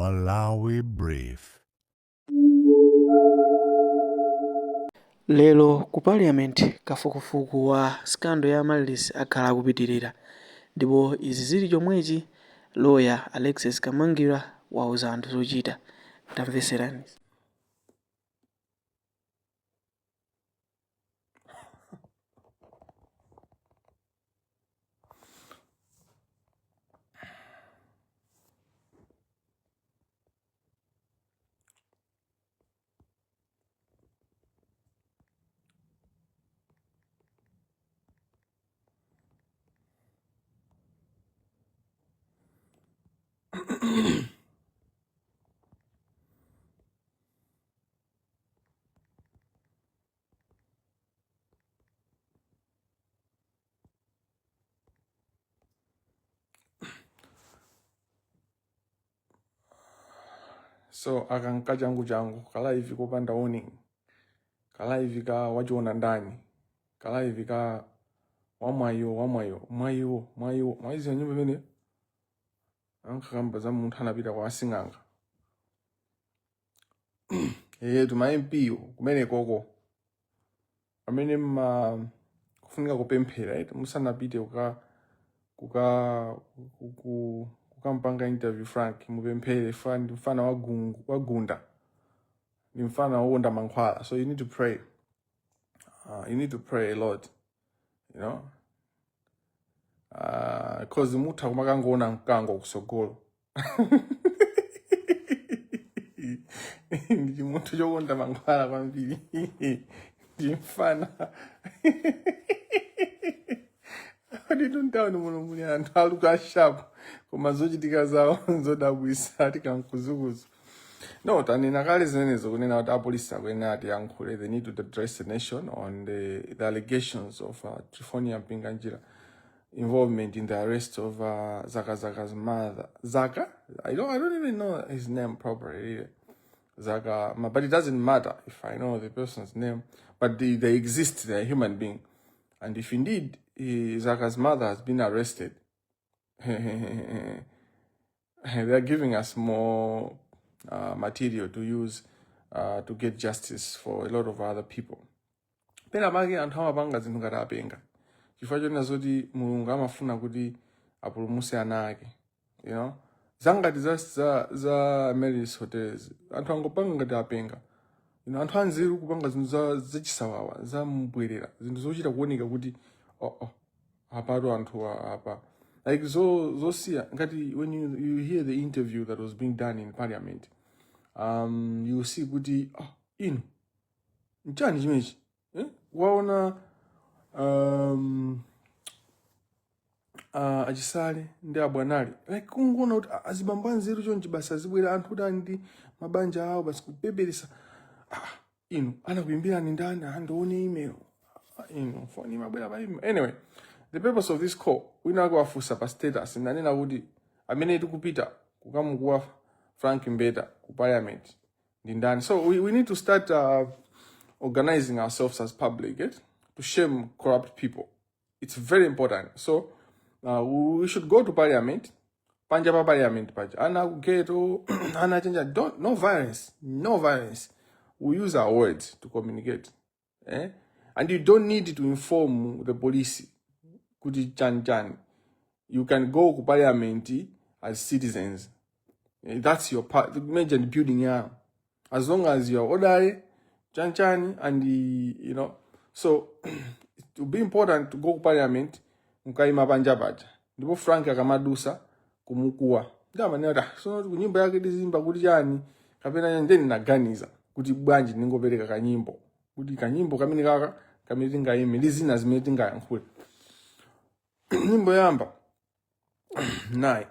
Malawi Brief. Lero ku parliament kafukufuku wa scandal ya Amaryllis akhala akupitilira ndipo izi zili chomwechi lawyer Alexious Kamangila wauza anthu zochita. Tamveserani. So aka nkachangu changu ka live kopanda warning, ka live ka wachiona ndani, ka live ka wamwayiwo wamwayiwo mwayiwo mwayiwo mwayiziwa nyimbo imene ankakamba za munthu anapita kwa asing'anga. Eyetu ma MP kumene koko amene mma kufunika kupemphera eti musanapite kuka kuka ku- kukampanga interview Frank, mupemphere fa ndi mfana wagungu wagunda, ndi mfana wokonda mankhwala, so you need to pray, you need to pray a lot, 'cause mutha kumakangoona mkango kusogolo. Ndi chimunthu chokonda mankhwala kwambiri, ndi mfana. Kodi mtawuni muno muli anthu aluka ashapu, koma zochitika zawo nzodabwisa, ati kamkuzukuzu. No, tanena kale zimenezo kunena kuti apolisi akuyenera atiyankhule. They need to address the nation on the allegations of Trifonia Mpinganjira involvement in the arrest of Zaka Zaka's mother. Zaka? I don't even know his name properly, really. Zaka, but it doesn't matter if I know the person's name. But they exist, they're human being. And if indeed Zaka's mother has been arrested, they are giving us more material to use to get justice for a lot of other people. Pena pake anthu amapanga zinthu ngati apenga chifukwa chonena zoti Mulungu amafuna kuti apulumuse ana ake. Zangati za Amaryllis Hotels, anthu angopanga ngati apenga, anthu anzeru kupanga zinthu zachisawawa, za mbwerera, zinthu zochita kuoneka kuti oh, apatu anthu apa like zosiya ngati when you hear the interview that was being done in parliament, you see kuti oh, inu nchani chimenechi, eh? Waona achisale ndi abwanali, like kungoona kuti azibambo anzeru chonchi basi azibwera anthu kuti ali ndi mabanja awo basi kupeperesa. Inu anakuimbirani ndani? Andione email. Inu foni imabwera pa email. Anyway, the purpose of this call, wina wake wafunsa pa status, nanena kuti amene tikupita kukamukuwa Frank Mbeta ku parliament ndi ndani. So we need to start organizing ourselves as public, eh, to shame corrupt people. It's very important. So we should go to parliament, panja pa parliament paja, ana ku ghetto, ana chenja, don't, no violence, no violence. We use our words to communicate, eh? And you don't need to inform the police kuti chani chani. You can go ku parliament as citizens. That's your part, the major building yao, as long as you are orderly, chani chani, and so it will be important to go ku parliament mukaima panja paja, ndipo Frank akamadusa kumukuwa. Ndamanena kuti so ku nyimbo yake tizimba kuti chani kapena ndeni. Naganiza kuti bwanji ndingopereka kanyimbo, kuti kanyimbo kamene kaka kamene tingayime ndi zina zimene tingayankhule. Nyimbo yamba nayi.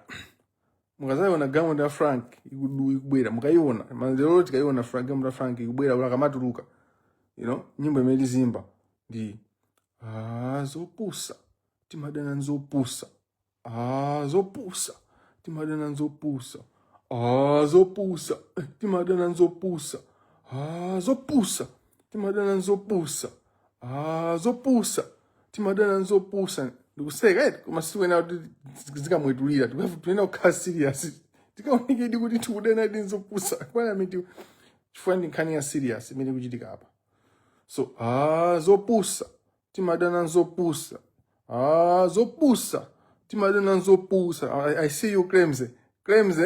Mukazayiona galimoto ya Frank ikubwera, mukayiona lero, tikayiona Frank, galimoto ya Frank ikubwera ula akamatuluka, nyimbo imene tizimba ndi zopusa timadana nzopusa, zopusa timadana nzopusa, zopusa timadana nzopusa, zopusa timadana nzopusa, zopusa timadana nzopusa. Ndikuseka eti, koma sikuena kuti zikamwetulira, tikuyenera kukhala serious. Tikaonekedi kuti tikudana ndi nzopusa parliament, chifukwa ndi nkhani ya serious imene ikuchitika apa. So, ah, zopusa, timadana nzopusa. Ah, zopusa, timadana nzopusa. I see you, Claims. Claims,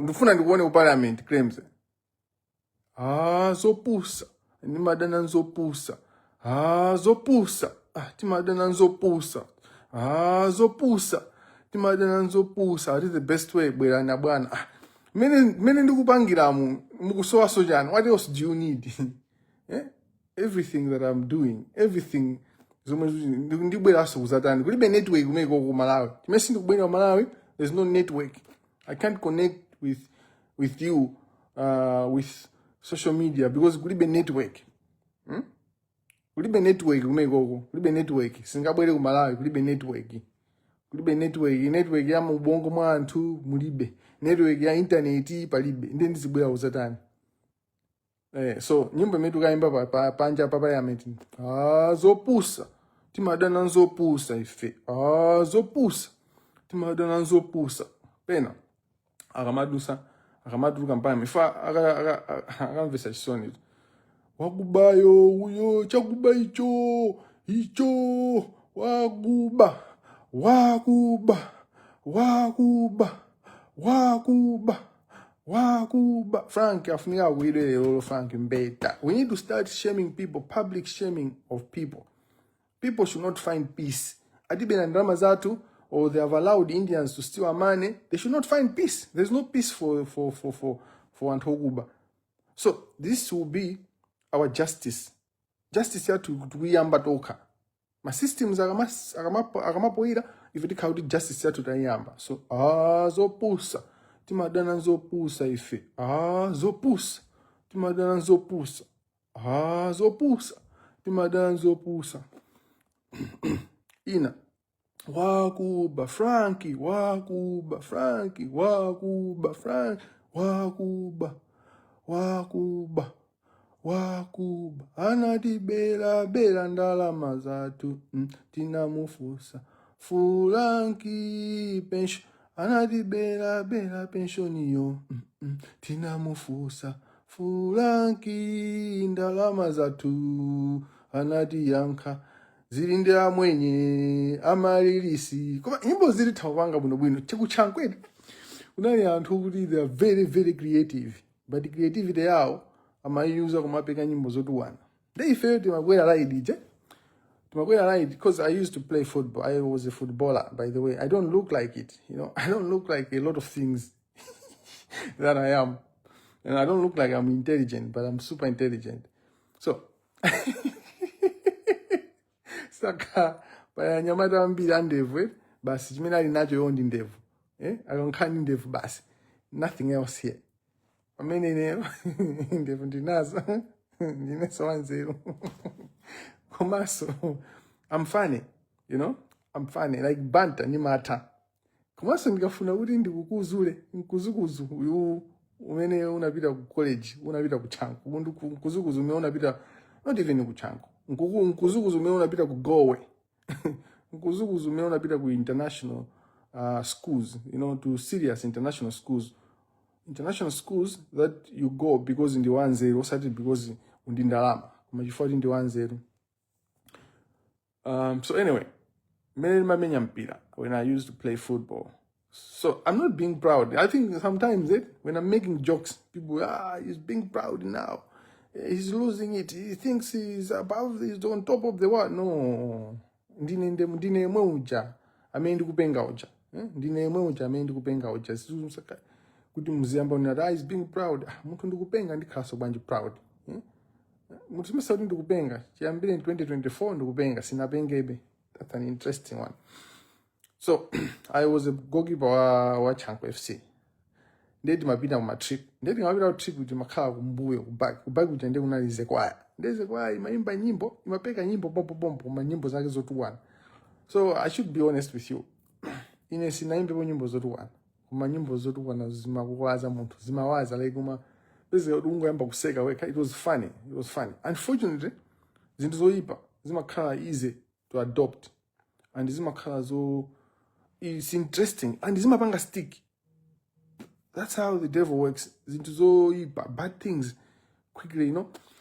ndifuna ndikuone ku parliament, Claims. Ah, zopusa, ndimadana nzopusa. Ah, zopusa. Ah, timadana nzopusa. Ah, zopusa, timadana nzopusa. That is the best way. Bwerani bwana. Ah, mene ndikupangiramu, mukusowaso chani? What else do you need, eh? Everything that I'm doing, everything zomwe ndibweranso kuzatani? Kulibe network kumeko ku Malawi. Chimene sindikubwera ku Malawi, there's no network. I can't connect with you with social media because kulibe network. Kulibe network kumekoko, kulibe network. Singabwere ku Malawi, kulibe network, kulibe network. Network ya mubongo mwa anthu mulibe, network ya internet palibe, ndiye ndizibwera kuzatani? So nyimbo imene tikayimba panja pa parliament: ah, zopusa, timadana nzopusa ife. Ah, zopusa, timadana nzopusa. Pena akamadusa, akamatuluka mpalame ifa, akamvesa chisoni wakubayo uyo, chakuba icho icho, wakuba, wakuba, wakuba, wakuba, wakuba. Frank afunika akuidwe lero, Frank Mbeta. We need to start shaming people, public shaming of people. People should not find peace. Atibera ndalama zathu, or they have allowed Indians to steal our money. They should not find peace. There's no peace for anthu okuba. So this will be our justice. Justice yathu tikuyamba tokha. Ma systems akamapoyira, ife tikhala kuti justice yathu tayiyamba. So, ah, zopusa, timadana nzopusa ife. Ah, zopusa, timadana nzopusa. Ah, zopusa, timadana nzopusa. Ina: wakuba Franki, wakuba Franki, wakuba Franki, wakuba, wakuba, wakuba, anatibera bera ndalama zathu. Tinamufusa Franki pension, anatibera bera pensioniyo. Tinamufusa Franki ndalama zathu, anatiyankha zili ndi amwenye amalilisi. Koma nyimbo zili thawapanga bwinobwino. Chikuchankwedi kunali anthu kuti they are very, very creative, but creativity yawo amayuza kumapeka nyimbo zotuwana. Nde ifeyo timakwera ride ije, timakwera ride, because I used to play football. I was a footballer, by the way. I don't look like it. I don't look like a lot of things that I am, and I don't look like I'm intelligent, but I'm super intelligent. So saka paya anyamata ambiri andevu, eh? Basi, chimene ali nacho iwo ndi ndevu, eh? Akankhala ndi ndevu basi, nothing else here. Pamene ineyo ndevu ndinazo, ndinenso wanzeru, komanso I'm funny. I'm funny like banta nimatha. Komanso ndikafuna kuti ndikukuzule mkuzukuzu uyu umene unapita ku college, unapita ku Chanko, mkuzukuzu umene unapita, not even ku Chanko, mkuzukuzu umene unapita ku Gowe, mkuzukuzu umene unapita ku international schools, to serious international schools, international schools that you go because ndi wanzeru, osati because ndi ndalama, koma chifukwa kuti ndi wanzeru. So anyway, mmene ndimamenya mpira, when I used to play football, so I'm not being proud. I think sometimes, when I'm making jokes, people, "Ah, he's being proud now. He's losing it. He thinks he's above, he's on top of the world." No, ndine ndine yemwe uja amene ndikupenga uja, eh? Ndine yemwe uja amene ndikupenga uja. Kuti muziyamba unati, "Ah, he's being proud." Ah, munthu ndikupenga, ndikhalanso bwanji proud, eh? Munthu simesa kuti ndikupenga chiyambire 2024, ndikupenga, sinapengebe. That's an interesting one. So I was a goalkeeper wa Chanko FC. Ndiye timapita kuma trip, ndiye timapita ku trip, timakhala kumbuyo, ku back. Ku back kuja ndiye kunali Zekwaya. Ndiye Zekwaya imayimba nyimbo, imapeka nyimbo pompo pompo, koma nyimbo zake zotukwana. So I should be honest with you, ine sinaimbepo nyimbo zotukwana, koma nyimbo zotukwana zimakuwaza munthu, zimawaza like kuma pezeka kuti ungoyamba kuseka wekha. It was funny, it was funny. Unfortunately, zinthu zoyipa zimakhala easy to adopt and zimakhala zo, it's interesting and zimapanga stick. That's how the devil works. Zinthu zoyipa, bad things quickly.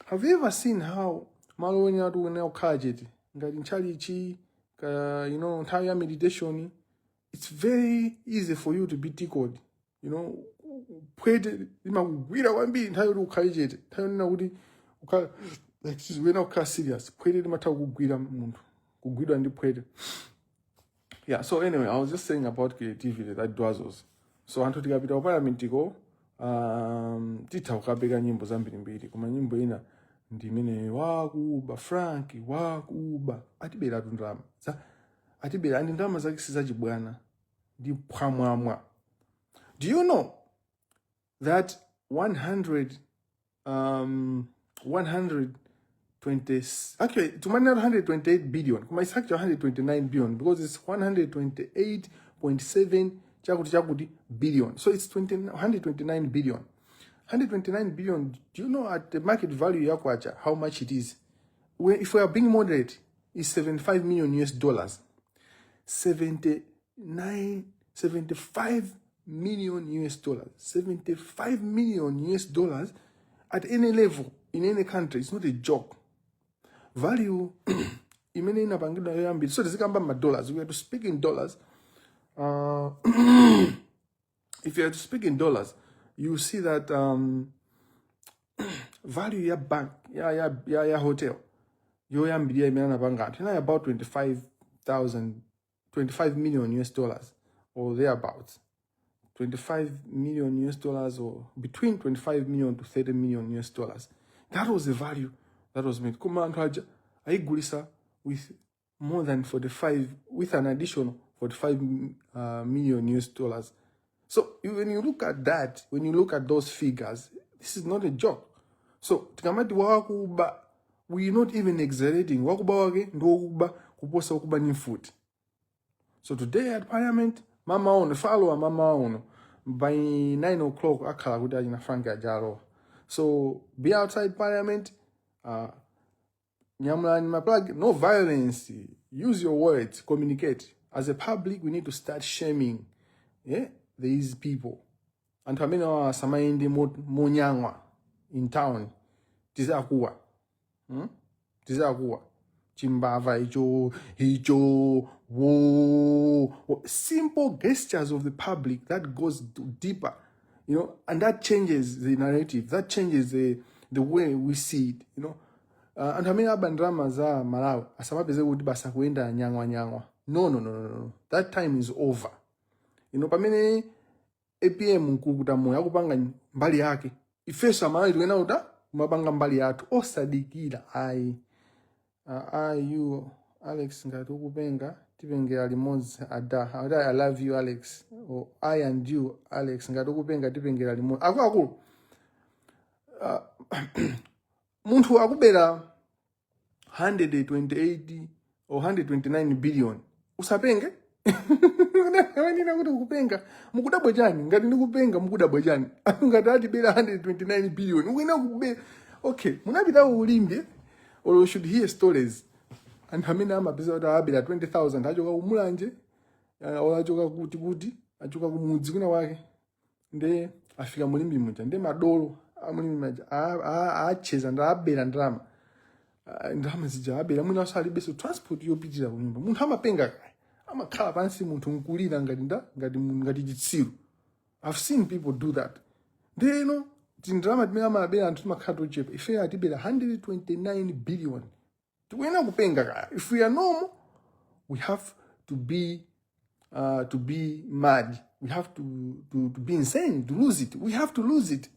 Have you ever seen how malo weni atu wene kukhala chete ngati ntchalichi ka nthawi ya meditation? It's very easy for you to be tickled. Phwete limakugwira kwambiri nthawi yoti ukhale chete, nthawi yonena kuti ukhale, excuse, wena kukhala serious, phwete limatha kugwira munthu, kugwidwa ndi phwete. Yeah, so anyway, I was just saying about creativity that dazzles. So anthu tikapita ku parliament ko, titha kukapeka nyimbo zambirimbiri, koma nyimbo ina ndi imene wakuba Frank, wakuba, atibera ndalama, atibera andi ndalama zake sizachibwana, ndi phwamwamwa. Do you know that 100 120, actually tumanena 128 billion, koma it's actually 129 billion because it's 128.7 chakuti chakuti billion? So it's 20, 129 billion, 129 billion. Do you know at the market value ya kwacha how much it is? If we are being moderate, it's 75 million US dollars. 79, 75 million US dollars. 75 million US dollars at any level in any country, it's not a joke. Value imene inapangidwa yoyambiri, so tizikamba ma dollars, we are to speak in dollars. If you are to speak in dollars, you see that value ya bank ya hotel yoyambirira imene anapanga anthu inali about 25,000, 25 million US dollars or thereabouts, 25 million US dollars or between 25 million to 30 million US dollars. That was the value that was made. Koma anthu aja ayigulisa with more than 45, with an additional 45 million US dollars. So when you look at that, when you look at those figures, this is not a joke. So tikamati wakuba, we not even exaggerating. Wakuba wake ndi wakuba kuposa wakuba ni mfuti. So today at parliament, mama ono follow mama ono by 9 o'clock akhala kuti achina Frank ajalowa. So be outside parliament, nyamulani ma placard, no violence, use your words, communicate. As a public, we need to start shaming, yeah, these people. Anthu amene asamayende monyang'wa in town, tizakuwa, Tizakuwa chimbava icho icho wo wo. Simple gestures of the public that goes deeper and that changes the narrative, that changes the way we see it. Anthu amene aba ndalama za Malawi asamapeze kuti basa kuyenda nyang'wa nyang'wa. No, no, no, no, no. That time is over. Pamene APM Mkulukuta Moyo akupanga mbali yake, ifenso Amalawi tikuyena kuti kumapanga mbali yathu, osadikira ayi. I you Alex, ngati ukupenga tipengera limodzi ada. Akuti "I love you, Alex," or "I and you, Alex, ngati ukupenga tipengera limodzi." Akuluakulu, munthu akubera 128 or 129 billion, usapenge? Nina kuti ukupenga, mukudabwa chani? Ngati ndikupenga, mukudabwa chani? Ngati atibera 129 billion, ukuyena kubera. Okay, munapita ulimbe or you should hear stories, anthu amene amapeza kuti abera 20,000, achoka kumulanje or achoka kuti kuti, achoka kumudzi kwina kwake, nde afika mulimbi muja, nde madolo amulimbi maja acheza ndi abera ndalama. Ah, ndalama zija abera, mwina alibenso transport yopitira kunyumba. Munthu amapenga kaya, amakhala pansi munthu nkulira ngati nda ngati ngati chitsiru. I've seen people do that. Ndeno tindalama timene amabera anthu timakhala tochepa, ife atibera 129 billion, tikuyenera kupenga kaya. If we are normal, we have to be mad, we have to be insane, to lose it. We have to lose it.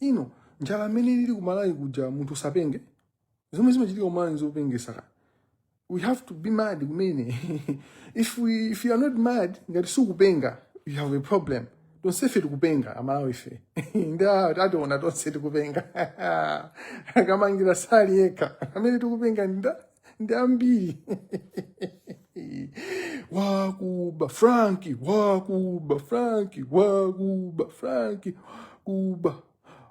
Njala amene ili kumalawi kuja, munthu usapenge? Zomwe zimachitika kumalawi nzopengesa kaya. We have to be mad kumene. If you are not mad, ngati sukupenga, you have a problem. Tonsefe tikupenga, Amalawi ife ndi ationa tonse tikupenga. Akamangira sali yekha amene tikupenga, ndi ambiri. Wakuba Franki, wakuba Franki, wakuba Franki, kuba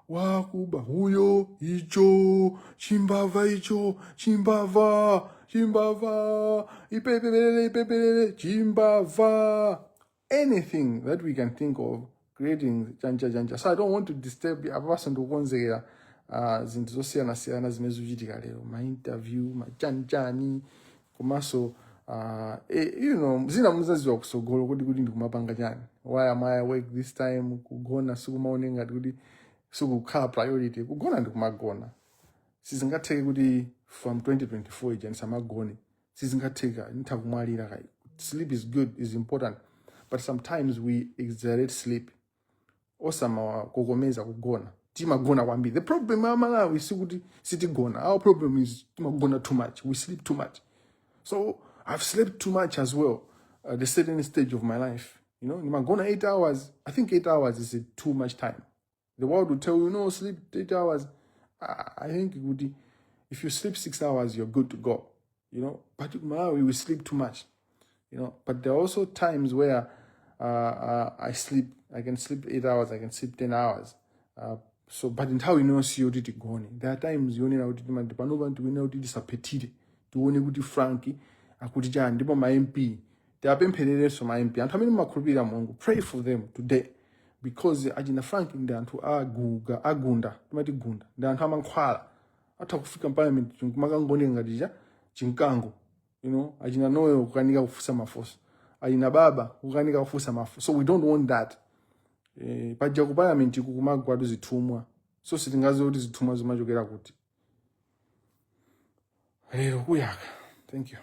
wakuba huyo, icho chimbava, icho chimbava, chimbava, ipepelele, ipepelele, chimbava. Anything that we can think of. Creating chancha chancha. So I don't want to disturb you. Apaso ndikukonzekera zinthu zosiyanasiyana zimene zikuchitika lero, ma interview, machanchani, komanso zina muzaziwa kusogolo kuti ndikumapanga chani. Why am I awake this time? Kugona sikumaone ngati kuti sikukhala priority. Kugona ndikumagona. Sizingatheke kuti from 2024 ija ndisamagone, sizingatheka, nditha kumwalira kai. Sleep is good, is important, but sometimes we exaggerate sleep. Osamakokomeza kugona, timagona kwambiri. The problem ya Malawi sikuti sitigona. Our problem is timagona too much, we sleep too much. So I've slept too much as well at a certain stage of my life. Nimagona 8 hours. I think 8 hours is a too much time. The world will tell you, "No, sleep 8 hours." I think kuti if you sleep 6 hours, you're good to go. But Malawi, we sleep too much. But there are also times where I sleep, I can sleep 8 hours, I can sleep 10 hours. So but nthawi inonso yoti tigone, there are times yonena kuti timati panopa tikuyenera kuti tisaphetire, tione kuti Frank akuti chani. Ndipo ma MP tiapemphererenso, ma MP, anthu amene mumakhulupirira Mulungu, pray for them today, because achina Frank ndi anthu aguga, agunda, timati gunda, ndi anthu amankhwala, atha kufika parliament kumakangoneka ngati cha chinkango. Achina Noyo kukanika kufunsa mafunso, achina Baba kukanika kufunsa mafunso. So we don't want that. Paja ku parliament kumagwatu zithumwa, so sitingaziwe kuti zithumwa zimachokera kuti. Lero kuyaka. Thank you.